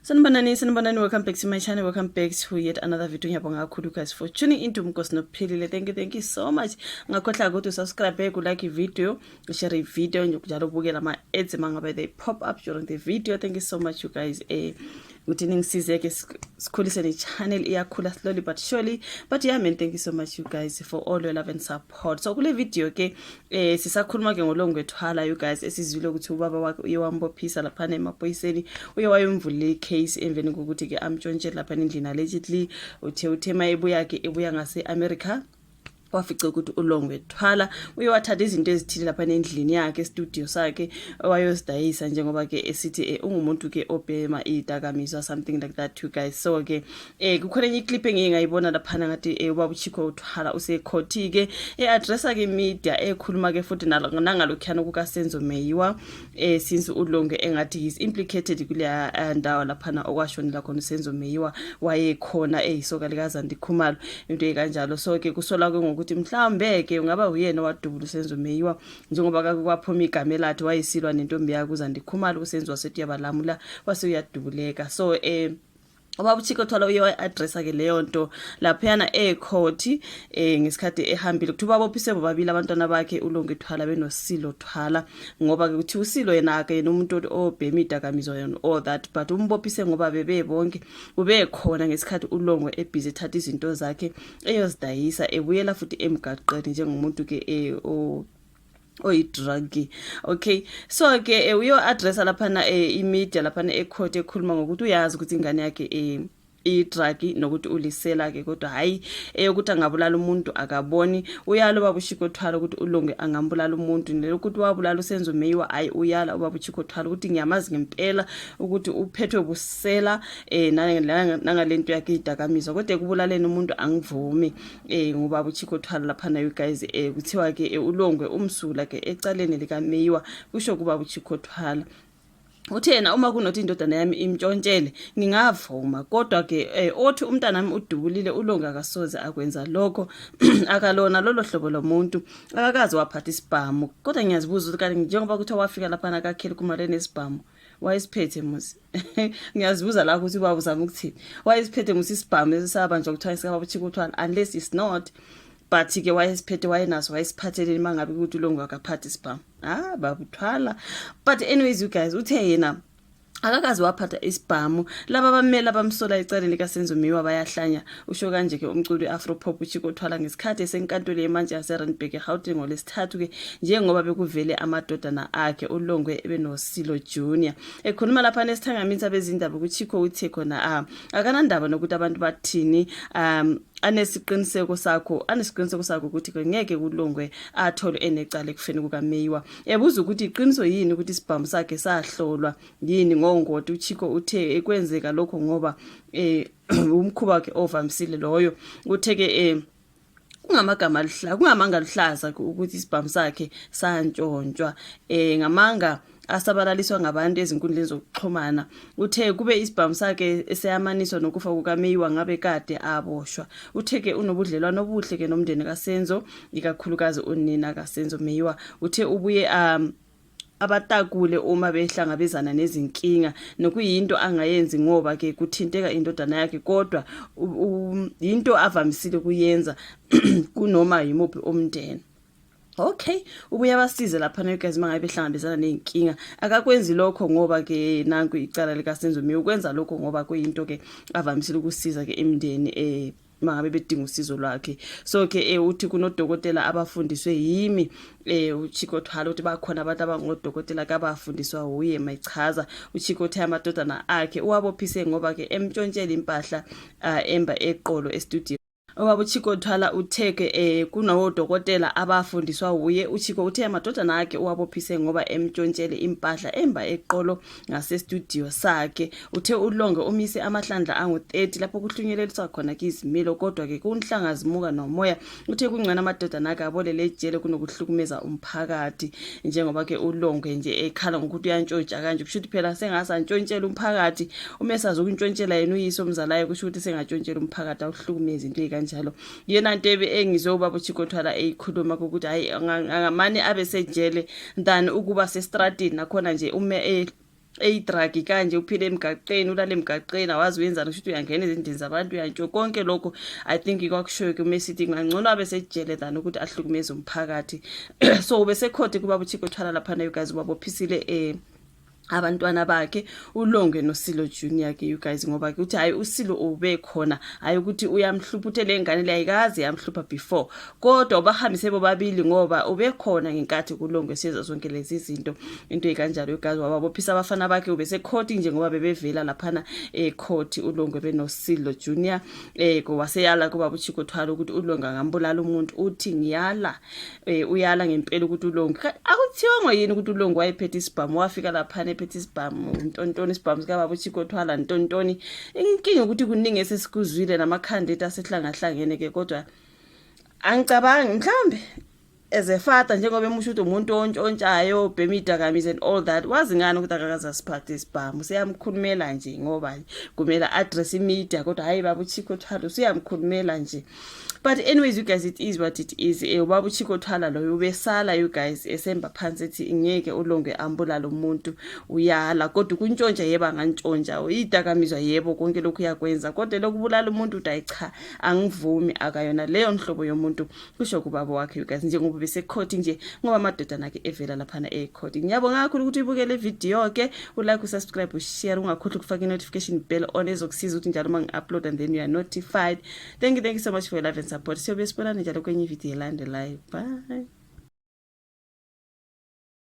Sanibonani, sanibonani. Welcome back to my channel. Welcome back to yet another video. Ngiyabonga kakhulu guys for tuning into Mkosi Nophilile. Thank you, thank you so much. Ngakhohlwa ukuthi usubscribe, ku like video, share video, njalo ubukela ama ads mangabe they pop up during the video. Thank you so much, you guys. Ukuthi ningisize ke sikhulise le channel, iyakhula slowly but surely. But yeah man, thank you so much, you guys, for all your love and support. So kule video ke sisakhuluma ke ngoLongwe Thwala, you guys, esizwile ukuthi ubaba wakhe uye wambophisa lapha emaphoyiseni, uye wayomvulela icase emveni kokuthi ke amtshontshele lapha endlini allegedly. Uthe mayebuya ke, ebuya ngase America, wafica ukuthi uLongwe Thwala uye wathatha izinto ezithile lapha endlini yakhe, studio sakhe, wayozidayisa, njengoba ke esithi ungumuntu ke obhema idakamizwa, something like that too, guys. So ke kukhona enye iclip engike ngayibona laphana, ngathi ubaba uChicco Thwala usecourt ke, e-addressa ke media, ekhuluma ke futhi nangalokhuyana kukaSenzo Meyiwa, since uLongwe engathi he's implicated kuleya ndawo laphana okwashonela khona uSenzo Meyiwa, wayekhona eyisoka likaZandi Khumalo, into ekanjalo. So ke kusola ke ngokuthi mhlawumbe ke ungaba uyena owadubula uSenzo Meyiwa, njengoba kake kwaphuma igama elathi wayesilwa nentombi yakhe uZandi Khumalo, uSenzo wasethi uyabalamula, wase uyadubuleka. So ubaba uChicco Thwala uye wayi-addressa ke leyo nto laphayana ecourt ngesikhathi ehambile. Kuthiwa babophise bobabili abantwana bakhe, uLongwe Thwala benoSilo Thwala, ngoba ke kuthiwa uSilo yena ke yena umuntu obhema idakamizwa and all that, but umbophise ngoba bebe bonke ube khona ngesikhathi uLongwe ebhizi ethatha izinto zakhe eyozidayisa, ebuyela futhi emgaqweni njengomuntu ke oyi-drug. Okay, so ke uyo-addressa laphana i-media laphana ecourt, ekhuluma ngokuthi uyazi ukuthi ingane yakhe i-drug nokuthi ulisela ke, kodwa hayi eyokuthi angabulala umuntu akaboni. Uyala ubaba uChicco Thwala ukuthi uLongwe angambulala umuntu, nelokuthi wabulala uSenzo Meyiwa. Hayi, uyala ubaba uChicco Thwala ukuthi ngiyamazi ngempela ukuthi uphethwe busela nangalento yakhe idakamizwa, kodwa ekubulaleni umuntu angivumi. Ngubaba uChicco Thwala laphana, you guys. Kuthiwa ke uLongwe umsula ke ecaleni likaMeyiwa, kusho kuba uChicco Thwala. Uthe yena uma kunothi indodana yami imtshontshele ngingavuma, kodwa ke othi umntanami udubulile uLongwe akasoze akwenza lokho, akalona lolo hlobo lomuntu, akakaze waphatha isibhamu. Kodwa ngiyazibuza ukuthi kanti njengoba kuthiwa wafika laphana kaKelly Khumalo nesibhamu, wayesiphethe musi? Ngiyazibuza la ukuthi ubaba uzama ukuthini. Wayesiphethe musi isibhamu esabanjwa kuthiwa sikababa uChicco Thwala? Unless it's not, but ke wayesiphethe, wayenaso, wayesiphatheleni mangabe ukuthi uLongwe akaphathi isibhamu? Ah, babuthwala. But anyways, you guys, uthe yena akakaze waphatha isibhamu. Laba abamele abamsola ecaleni likaSenzo Meyiwa bayahlanya, usho kanje ke umculi we-Afro pop uChicco Thwala ngesikhathi esenkantolo yemantshi yaseRandburg eGauteng ngolwesithathu ke, njengoba bekuvele amadodana akhe uLongwe benoSilo Junior. Ekhuluma lapha nesithangamini sabezindaba, kuChicco uthe khona akanandaba nokuthi abantu bathini, anesiqiniseko sakho ukuthi ke ngeke kuLongwe athole enecala ekufeni kukaMeyiwa. Ebuza ukuthi iqiniso yini ukuthi isibhamu sakhe sahlolwa yini ngongoti, uChicco uthe ekwenzeka lokho ngoba umkhuba wakhe ovamisile loyo. Uthe ke kungamagama aluhlaza, kungamanga aluhlaza ukuthi isibhamu sakhe santshontshwa, ngamanga asabalaliswa ngabantu ezinkundleni zokuxhumana. Uthe kube isibhamu sakhe eseyamaniswa nokufa kukaMeyiwa ngabe kade aboshwa. Uthe ke unobudlelwano obuhle ke nomndeni kaSenzo, ikakhulukazi unina kaSenzo Meyiwa. Uthe ubuye abatakule uma behlangabezana nezinkinga, nokuyinto angayenzi ngoba ke kuthinteka indodana yakhe, kodwa yinto avamisile kuyenza kunoma yimuphi umndeni. Okay, ubuye abasize lapha guys mangabe behlangabezana nezinkinga. Akakwenzi lokho ngoba ke nanku icala likaSenzo Meyiwa, ukwenza lokho ngoba kuyinto ke avamisile ukusiza ke imindeni mangabe bedinga usizo lwakhe. So ke uthi kunodokotela abafundiswe yimi. UChicco Thwala uthi bakhona abantu abangodokotela kabafundiswa uye. Mayichaza uChicco uthe amadodana akhe uwabophise ngoba ke emtshontshela impahla emba eqolo estudio. Ubaba uChicco Thwala uthe ke kunawodokotela abafundiswa uye. UChicco uthe amadodana akhe uwabophise ngoba emtshontshele impahla emba eqolo ngase-studio sakhe. Uthe uLongwe umise amahlandla angu-30 lapho kuhlunyeleliswa khona ke izimilo, kodwa ke kunhlangazimuka nomoya. Uthe kungcono amadodana akhe abolele ejele kunokuhlukumeza umphakathi, njengoba ke uLongwe nje ekhala ngokuthi uyantshontsha kanje. Kusho ukuthi phela sengasantshontshela umphakathi uma esazi ukuntshontshela yena uyise omzalayo, kusho ukuthi sengatshontshela umphakathi, awuhlukumezi, into ey'kanjalo. Yena nto engizwe ubaba uChicco Thwala eyikhuluma ukuthi hhayi, angamane abe sejele than ukuba sestratini nakhona nje uma Eyi-drug kanje, uphile emgaqeni, ulale emgaqeni, awazi wenzani, kusho ukuthi uyangena ezindlini zabantu, uyantsho konke lokho. I think kwakushoyo ke umesithi ngangcono abe sejele than ukuthi ahlukumeze umphakathi. So ubesekhoti kubaba uChicco Twala laphana, you guys, ubabophisile abantwana bakhe uLongwe noSilo Junior ke, you guys, ngoba ke uthi hayi, uSilo ube khona, hayi ukuthi uyamhlupha, uthe le ngane le ayikaze yamhlupha before, kodwa ubahambise bobabili ngoba ubekhona ngenkathi kuLongwe seza zonke lezi zinto, into ekanjalo, you guys. Wababophisa abafana bakhe, ubesekhoti nje ngoba bebevela laphana ekhoti uLongwe benoSilo Junior. Waseyala kubaba uChicco Twala ukuthi uLongwe angambulala umuntu. Uthi ngiyala, uyala ngempela ukuthi uLongwe, akuthiwangwa yini ukuthi uLongwe wayephethe isibhamu, wafika laphana ephethe isibhamu, ntontoni, isibhamu sikababa uChicco Twala, ntontoni. Inkinga ukuthi kuningi esesikuzwile namakhanda ethu asehlangahlangene ke, kodwa angicabangi mhlambe as a father, njengoba emusho ukuthi umuntu ontshontshayo, ubhema idakamizwa and all that, wazi ngani ukuthi akakaze asiphathe isibhamu? Siyamkhulumela nje ngoba kumele address imedia, kodwa hayi, baba uChicco Twala usuyamkhulumela nje. But anyways, you guys, it is what it is. Ubaba uChicco Twala loyo ubesala, you guys, esemba phansi ethi ngeke uLongwe ambulala umuntu, uyala, kodwa ukuntshontsha yebo angantshontsha, idakamizwa yebo, konke lokhu uyakwenza, kodwa lokubulala umuntu uthi ayi cha, angivumi, akayona leyo nhlobo yomuntu, kusho kubaba wakhe, you guys, njengoba besekhoti nje, ngoba amadodana akhe evela laphana ekhoti. Ngiyabonga kakhulu ukuthi uyibukele ividiyo ke, ulike, usubscribe, ushare, ungakhohlwa ukufaka i-notification bell on ezokusiza ukuthi njalo uma ngi-upload and then you are notified. Thank you, thank you so much for your love and support. Siyobe sibonane njalo kwenye ividiyo elandelayo. Bye.